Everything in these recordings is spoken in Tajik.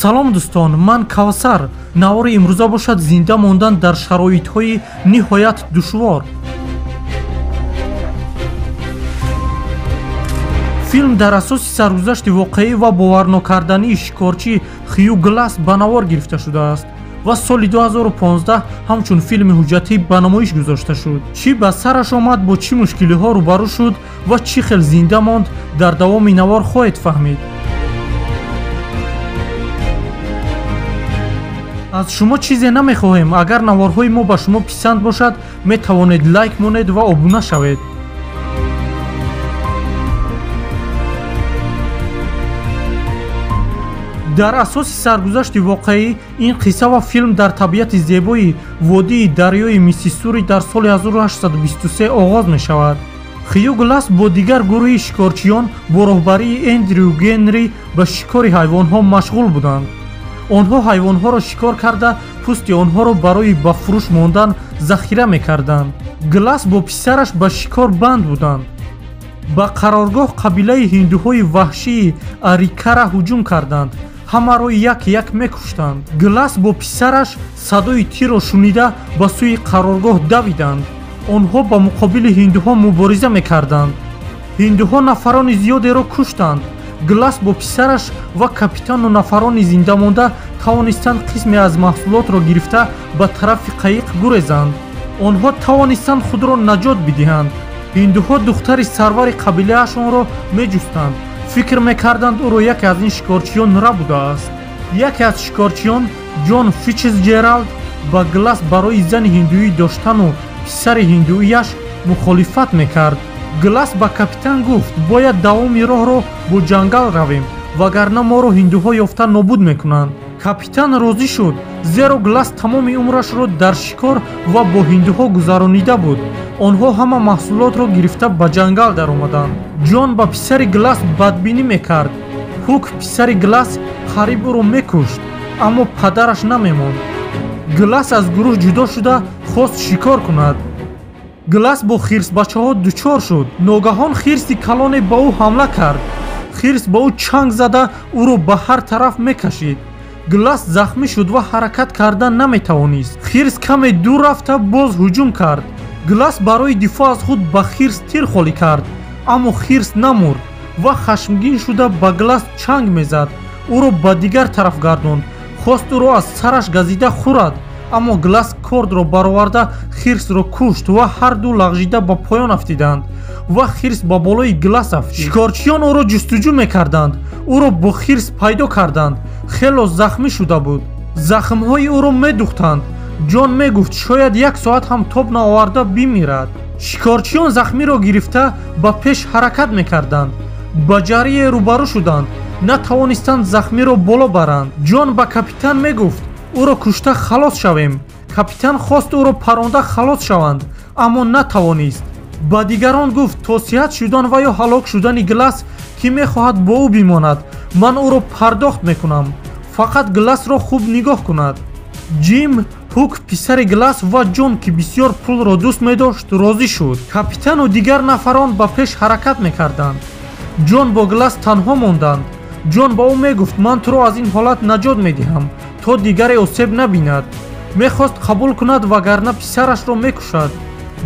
Салом дӯстон, ман Кавсар. Навори имрӯза бошад зинда мондан дар шароитҳои ниҳоят душвор. Филм дар асоси саргузашти воқеӣ ва боварнокардании шикорчӣ Хью Гласс ба навор гирифта шудааст ва соли 2015 ҳамчун филми ҳуҷҷатӣ ба намоиш гузошта шуд. Чӣ ба сараш омад, бо чӣ мушкилиҳо рӯбарӯ шуд ва чӣ хел зинда монд, дар давоми навор хоҳед фаҳмид. Аз шумо чизе намехоҳем. Агар наворҳои мо ба шумо писанд бошад, метавонед лайк монед ва обуна шавед. Дар асоси саргузашти воқеӣ ин қисса ва филм дар табиати зебои водии дарёи Миссисури дар соли 1823 оғоз мешавад. Хью Гласс бо дигар гурӯҳи шикорчиён бо роҳбарии Эндрю Генри ба шикори ҳайвонҳо машғул буданд. Онҳо ҳайвонҳоро шикор карда, пӯсти онҳоро барои ба фурӯш мондан захира мекарданд. Гласс бо писараш ба шикор банд буданд. Ба қароргоҳ қабилаи ҳиндуҳои ваҳшии Арикара ҳуҷум карданд. Ҳамаро як-як мекуштанд. Гласс бо писараш садои тирро шунида ба сӯи қароргоҳ давиданд. Онҳо ба муқобили ҳиндуҳо мубориза мекарданд. Ҳиндуҳо нафарони зиёдеро куштанд. Гласс бо писараш ва капитану нафарони зиндамонда тавонистанд қисме аз маҳсулотро гирифта ба тарафи қайиқ гурезанд. Онҳо тавонистанд худро наҷот бидиҳанд. Ҳиндуҳо духтари сарвари қабилаашонро меҷустанд. Фикр мекарданд, ӯро яке аз ин шикорчиён рабудааст. Яке аз шикорчиён, Ҷон Фитцҷералд, ба Гласс барои зани ҳиндуӣ доштану писари ҳиндуияш мухолифат мекард. Гласс ба капитан гуфт, бояд давоми роҳро бо ҷангал равем, вагарна моро ҳиндуҳо ёфта нобуд мекунанд. Капитан розӣ шуд, зеро Гласс тамоми умрашро дар шикор ва бо ҳиндуҳо гузаронида буд. Онҳо ҳама маҳсулотро гирифта ба ҷангал даромаданд. Ҷон ба писари Гласс бадбинӣ мекард. Ҳук писари Гласс қариб ӯро мекушт, аммо падараш намемонд. Гласс аз гурӯҳ ҷудо шуда хост шикор кунад. Гласс бо хирсбачаҳо дучор шуд. Ногаҳон хирси калоне ба ӯ ҳамла кард. Хирс ба ӯ чанг зада ӯро ба ҳар тараф мекашид. Гласс захмӣ шуд ва ҳаракат кардан наметавонист. Хирс каме дур рафта боз ҳуҷум кард. Гласс барои дифоъ аз худ ба хирс тир холӣ кард, аммо хирс намурд ва хашмгин шуда ба Гласс чанг мезад. Ӯро ба дигар тараф гардонд, хост ӯро аз сараш газида хӯрад, аммо Гласс кордро бароварда хирсро кушт ва ҳарду лағжида ба поён афтиданд ва хирс ба болои Гласс афтид. Шикорчиён ӯро ҷустуҷӯ мекарданд. Ӯро бо хирс пайдо карданд. Хело захмӣ шуда буд. Захмҳои ӯро медухтанд. Ҷон мегуфт, шояд як соат ҳам тоб наоварда бимирад. Шикорчиён захмиро гирифта ба пеш ҳаракат мекарданд. Ба ҷарие рӯбарӯ шуданд. Натавонистанд захмиро боло баранд. Ҷон ба капитан мегуфт, ӯро кушта халос шавем. Капитан хост ӯро паронда халос шаванд, аммо натавонист. Ба дигарон гуфт, то сиҳат шудан ва ё ҳалок шудани Гласс, ки мехоҳад бо ӯ бимонад, ман ӯро пардохт мекунам. Фақат Глассро хуб нигоҳ кунад. Ҷим, Ҳук писари Гласс ва Ҷон, ки бисёр пулро дӯст медошт, розӣ шуд. Капитану дигар нафарон ба пеш ҳаракат мекарданд. Ҷон бо Гласс танҳо монданд. Ҷон ба ӯ мегуфт, ман туро аз ин ҳолат наҷот медиҳам, то дигаре осеб набинад. Мехост қабул кунад, вагарна писарашро мекушад.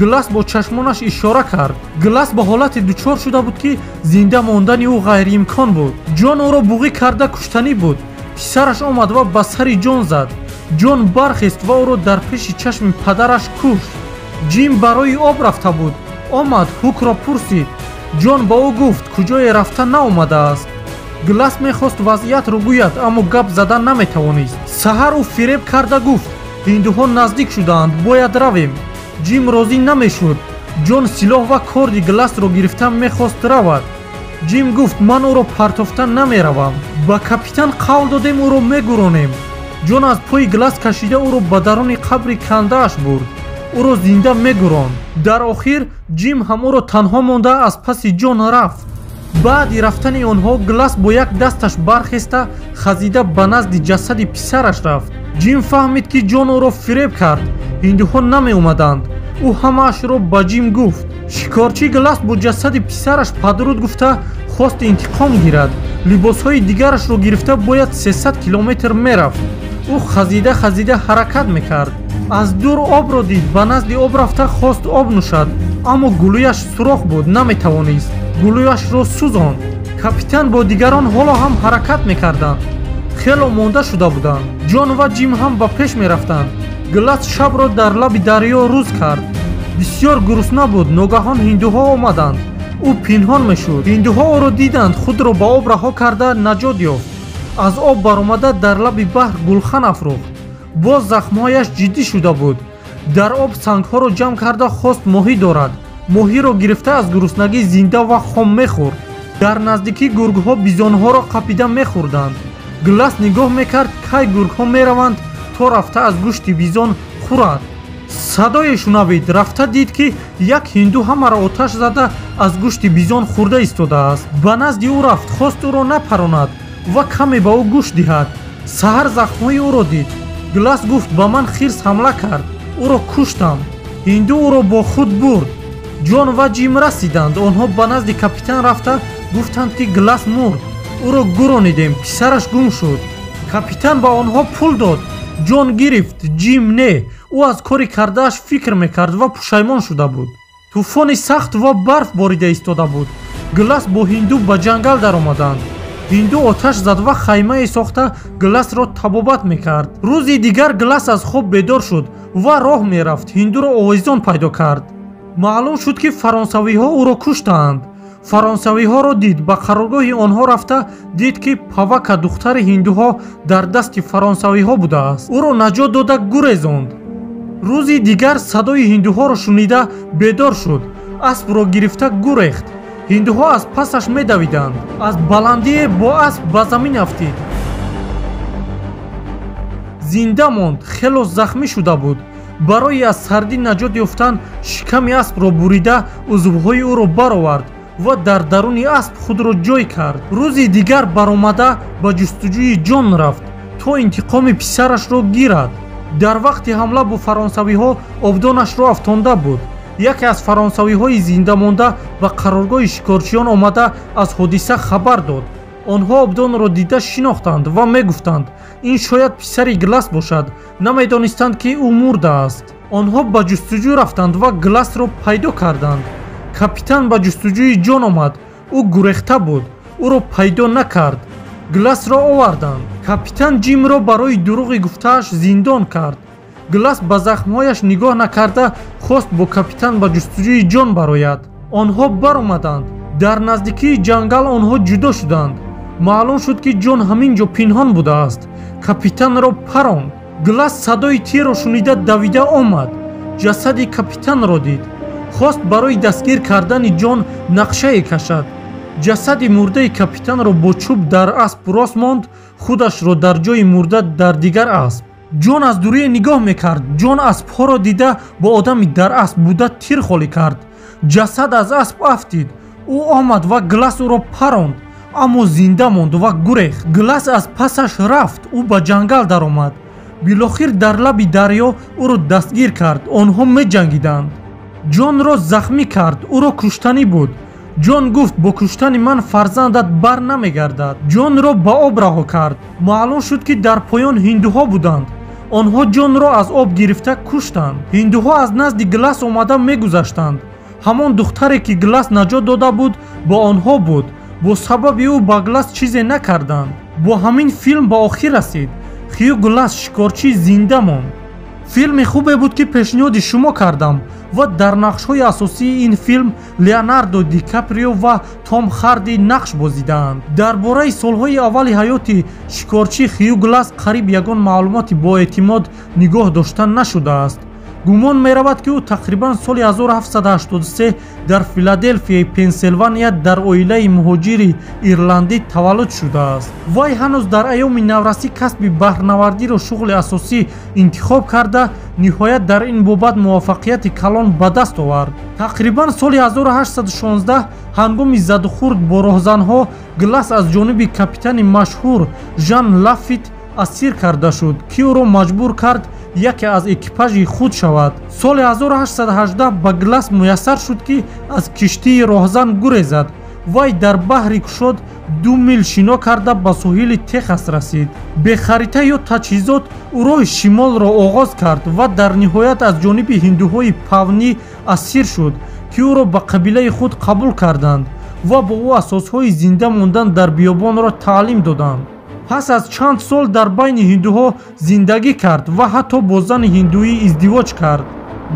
Гласс бо чашмонаш ишора кард. Гласс ба ҳолате дучор шуда буд, ки зинда мондани ӯ ғайриимкон буд. Ҷон ӯро буғӣ карда куштанӣ буд. Писараш омад ва ба сари Ҷон зад. Ҷон бархест ва ӯро дар пеши чашми падараш кушт. Ҷим барои об рафта буд. Омад, Ҳукро пурсид. Ҷон ба ӯ гуфт, куҷое рафта наомадааст. Гласс мехост вазъиятро гӯяд, аммо гап зада наметавонист. Саҳар ӯ фиреб карда гуфт, ҳиндуҳо наздик шудаанд, бояд равем. Ҷим розӣ намешуд. Ҷон силоҳ ва корди Глассро гирифта мехост равад. Ҷим гуфт, ман ӯро партофта намеравам. Ба капитан қавл додем, ӯро мегуронем. Ҷон аз пои Гласс кашида ӯро ба даруни қабри кандааш бурд. Ӯро зинда мегуронд. Дар охир Ҷим ҳам ӯро танҳо монда аз паси Ҷон рафт. Баъди рафтани онҳо Гласс бо як дасташ бархеста хазида ба назди ҷасади писараш рафт. Ҷим фаҳмид, ки Ҷон ӯро фиреб кард. Ҳиндуҳо намеомаданд. Ӯ ҳамаашро ба Ҷим гуфт. Шикорчӣ Гласс бо ҷасади писараш падруд гуфта хост интиқом гирад. Либосҳои дигарашро гирифта бояд 300 километр мерафт. Ӯ хазида хазида ҳаракат мекард. Аз дур обро дид, ба назди об рафта хост об нӯшад, аммо гулӯяш сурох буд, наметавонист. Гулӯяшро сӯзонд. Капитан бо дигарон ҳоло ҳам ҳаракат мекарданд. Хело монда шуда буданд. Ҷон ва Ҷим ҳам ба пеш мерафтанд. Глас шабро дар лаби дарё рӯз кард. Бисёр гурусна буд. Ногаҳон ҳиндуҳо омаданд. Ӯ пинҳон мешуд. Ҳиндуҳо ӯро диданд, худро ба об раҳо карда наҷот ёфт. Аз об баромада дар лаби баҳр гулхан афрӯхт. Боз захмҳояш ҷиддӣ шуда буд. Дар об сангҳоро ҷамъ карда хост моҳӣ дорад. Моҳиро гирифта аз гуруснагӣ зинда ва хом мехӯрд. Дар наздикӣ гургҳо бизонҳоро қапида мехӯрданд. Глас нигоҳ мекард, кай гургҳо мераванд то рафта аз гӯшти бизон хӯрад. Садое шунавид, рафта дид, ки як ҳинду ҳамаро оташ зада аз гӯшти бизон хӯрда истодааст. Ба назди ӯ рафт, хост ӯро напаронад ва каме ба ӯ гӯшт диҳад. Саҳар захмҳои ӯро дид. Глас гуфт: ба ман хирс ҳамла кард, ӯро куштам. Ҳинду ӯро бо худ бурд. Ҷон ва Ҷим расиданд. Онҳо ба назди капитан рафта гуфтанд, ки Глас мурд, ӯро гуронидем, писараш гум шуд. Капитан ба онҳо пул дод. Ҷон гирифт, Ҷим не. Ӯ аз кори кардааш фикр мекард ва пушаймон шуда буд. Тӯфони сахт ва барф борида истода буд. Глас бо ҳинду ба ҷангал даромаданд. Ҳинду оташ зад ва хаймае сохта Гласро табобат мекард. Рӯзи дигар Глас аз хоб бедор шуд ва роҳ мерафт. Ҳиндуро овезон пайдо кард. Маълум шуд, ки фаронсавиҳо ӯро куштаанд. Фаронсавиҳоро дид, ба қароргоҳи онҳо рафта дид, ки Павака, духтари ҳиндуҳо, дар дасти фаронсавиҳо будааст. Ӯро наҷот дода гурезонд. Рӯзи дигар садои ҳиндуҳоро шунида бедор шуд. Аспро гирифта гурехт. Ҳиндуҳо аз пасаш медавиданд. Аз баландие бо асп ба замин афтид. Зинда монд, хело захмӣ шуда буд. Барои аз сардӣ наҷот ёфтан шиками аспро бурида узвҳои ӯро баровард ва дар даруни асп худро ҷой кард. Рӯзи дигар баромада ба ҷустуҷӯи Ҷон рафт, то интиқоми писарашро гирад. Дар вақти ҳамла бо фаронсавиҳо обдонашро афтонда буд. Яке аз фаронсавиҳои зинда монда ба қароргоҳи шикорчиён омада аз ҳодиса хабар дод. Онҳо обдонро дида шинохтанд ва мегуфтанд: ин шояд писари Глас бошад. Намедонистанд, ки ӯ мурдааст. Онҳо ба ҷустуҷӯ рафтанд ва Гласро пайдо карданд. Капитан ба ҷустуҷӯи Ҷон омад. Ӯ гурехта буд, ӯро пайдо накард. Гласро оварданд. Капитан Ҷимро барои дурӯғи гуфтааш зиндон кард. Глас ба захмҳояш нигоҳ накарда хост бо капитан ба ҷустуҷӯи Ҷон барояд. Онҳо баромаданд. Дар наздикии ҷангал онҳо ҷудо шуданд. Маълум шуд, ки Ҷон ҳамин ҷо пинҳон будааст. Капитанро паронд. Глас садои тирро шунида давида омад. Ҷасади капитанро дид. Хост барои дастгир кардани Ҷон нақшае кашад. Ҷасади мурдаи капитанро бо чӯб дар асп рост монд, худашро дар ҷои мурда дар дигар асп. Ҷон аз дурие нигоҳ мекард. Ҷон аспҳоро дида бо одами дар асп буда тир холӣ кард. Ҷасад аз асп афтид. Ӯ омад ва Глас ӯро паронд, аммо зинда монд ва гурехт. Глас аз пасаш рафт. Ӯ ба ҷангал даромад. Билохир дар лаби дарё ӯро дастгир кард. Онҳо меҷангиданд. Ҷонро захмӣ кард, ӯро куштанӣ буд. Ҷон гуфт: бо куштани ман фарзандат бар намегардад. Ҷонро ба об раҳо кард. Маълум шуд, ки дар поён ҳиндуҳо буданд. Онҳо Ҷонро аз об гирифта куштанд. Ҳиндуҳо аз назди Глас омада мегузаштанд. Ҳамон духтаре, ки Глас наҷот дода буд, бо онҳо буд. Бо сабаби ӯ ба Глас чизе накарданд. Бо ҳамин филм ба охир расид. Хью Глас шикорчӣ зинда монд. Филми хубе буд, ки пешниҳоди шумо кардам ва дар нақшҳои асосии ин филм Леонардо Ди Каприо ва Том Харди нақш бозидаанд. Дар бораи солҳои аввали ҳаёти шикорчӣ Хью Глас қариб ягон маълумоти боэътимод нигоҳ дошта нашудааст. Гумон меравад, ки ӯ тақрибан соли 1783 дар Филаделфияи Пенсилвания дар оилаи муҳоҷири ирландӣ таваллуд шудааст. Вай ҳанӯз дар айёми наврасӣ касби баҳрнавардиро шуғли асосӣ интихоб карда, ниҳоят дар ин бобат муваффақияти калон ба даст овард. Тақрибан соли 1816 ҳангоми задухӯрд бо роҳзанҳо Глас аз ҷониби капитани машҳур Жан Лафит асир карда шуд, ки ӯро маҷбур кард яке аз экипажи худ шавад. Соли 1818 ба Глас муяссар шуд, ки аз киштии роҳзан гурезад. Вай дар баҳри кушод 2 мил шино карда ба соҳили Техас расид. Бехарита ё таҷҳизот ӯ роҳи шимолро оғоз кард ва дар ниҳоят аз ҷониби ҳиндуҳои павнӣ асир шуд, ки ӯро ба қабилаи худ қабул карданд ва бо ӯ асосҳои зинда мондан дар биёбонро таълим доданд. Пас аз чанд сол дар байни ҳиндуҳо зиндагӣ кард ва ҳатто бо зани ҳиндуӣ издивоҷ кард.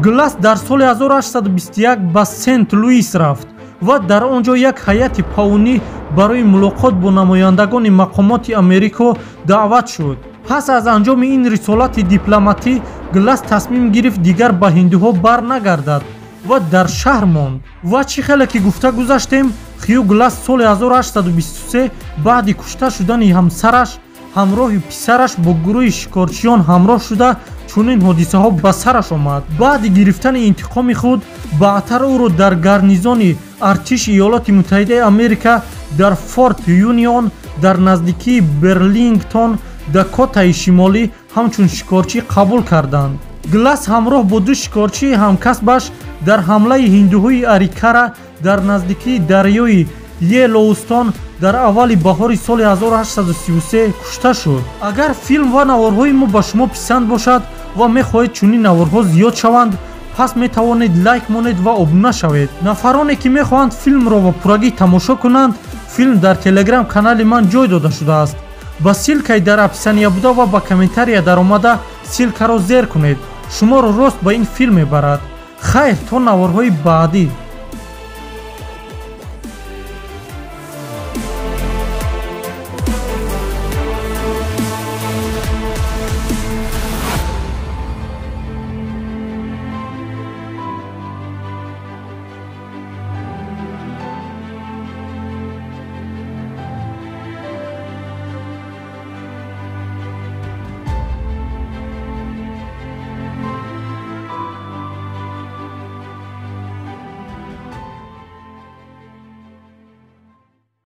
Глас дар соли 1821 ба Сент Луис рафт ва дар он ҷо як ҳайати паунӣ барои мулоқот бо намояндагони мақомоти Америко даъват шуд. Пас аз анҷоми ин рисолати дипломатӣ Глас тасмим гирифт дигар ба ҳиндуҳо бар нагардад ва дар шаҳр монд. Ва чӣ хеле ки гуфта гузаштем, Хью Глас соли 1823 баъди кушта шудани ҳамсараш ҳамроҳи писараш бо гурӯҳи шикорчиён ҳамроҳ шуда чунин ҳодисаҳо ба сараш омад. Баъди гирифтани интиқоми худ баъдтар ӯро дар гарнизони артиши Иёлоти Муттаҳидаи Америка дар Форт Юнион дар наздикии Берлингтон, Дакотаи Шимолӣ ҳамчун шикорчӣ қабул карданд. Глас ҳамроҳ бо 2 шикорчии ҳамкасбаш дар ҳамлаи ҳиндуҳои Арикара дар наздикии дарёи Йеллоустон дар аввали баҳори соли 1833 кушта шуд. Агар филм ва наворҳои мо ба шумо писанд бошад ва мехоҳед чунин наворҳо зиёд шаванд, пас метавонед лайк монед ва обуна шавед. Нафароне ки мехоҳанд филмро ба пуррагӣ тамошо кунанд, филм дар телеграм канали ман ҷой дода шудааст. Ба ссилкаи дар описания буда ва ба комментария даромада ссилкаро зер кунед. Шуморо рост ба ин филм мебарад. Хайр, то наворҳои баъдӣ.